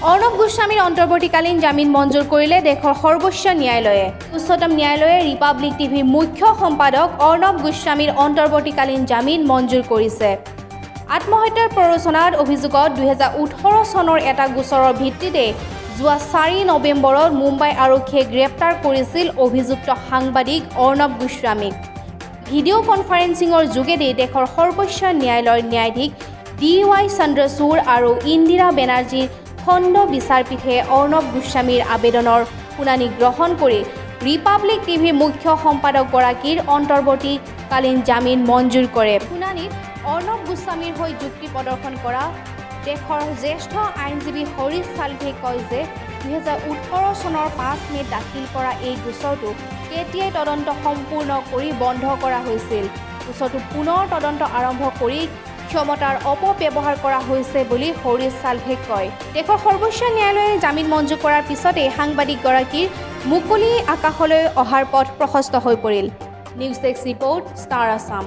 অৰ্ণৱ গোস্বামীৰ অন্তৰ্বৰ্তীকালীন জামিন মঞ্জুৰ কৰিলে দেশৰ সৰ্বোচ্চ ন্যায়ালয়ে। উচ্চতম ন্যায়ালয়ে ৰিপাব্লিক টিভিৰ মুখ্য সম্পাদক অৰ্ণৱ গোস্বামীৰ অন্তৰ্বৰ্তীকালীন জামিন মঞ্জুৰ কৰিছে। আত্মহত্যাৰ প্ৰৰোচনাৰ অভিযোগত 2018 চনৰ এটা গোচৰৰ ভিত্তিতে যোৱা 4 নৱেম্বৰত মুম্বাই আৰক্ষীয়ে গ্ৰেপ্তাৰ কৰিছিল অভিযুক্ত সাংবাদিক অৰ্ণৱ গোস্বামীক। ভিডিঅ' কনফাৰেন্সিঙৰ যোগেদি দেশৰ সৰ্বোচ্চ ন্যায়ালয়ৰ ন্যায়াধীশ ডি ৱাই চন্দ্ৰচূড় আৰু ইন্দিৰা বেনাৰ্জীৰ খণ্ড বিচাৰপীঠে অৰ্ণৱ গোস্বামীৰ আবেদনৰ শুনানি গ্ৰহণ কৰি ৰিপাব্লিক টিভিৰ মুখ্য সম্পাদকগৰাকীৰ অন্তৰ্বৰ্তীকালীন জামিন মঞ্জুৰ কৰে। শুনানিত অৰ্ণৱ গোস্বামীৰ হৈ যুক্তি প্ৰদৰ্শন কৰা দেশৰ জ্যেষ্ঠ আইনজীৱী হৰিশ চালভে কয় যে 2018 চনৰ 5 মে'ত দাখিল কৰা এই গোচৰটো তেতিয়াই তদন্ত সম্পূৰ্ণ কৰি বন্ধ কৰা হৈছিল। গোচৰটো পুনৰ তদন্ত আৰম্ভ কৰি ক্ষমতাৰ অপব্যৱহাৰ কৰা হৈছে বুলি হৰিশ চালভে কয়। দেশৰ সৰ্বোচ্চ ন্যায়ালয়ে জামিন মঞ্জুৰ কৰাৰ পিছতেই সাংবাদিকগৰাকীৰ মুকলি আকাশলৈ অহাৰ পথ প্ৰশস্ত হৈ পৰিল। News desk report, star Assam.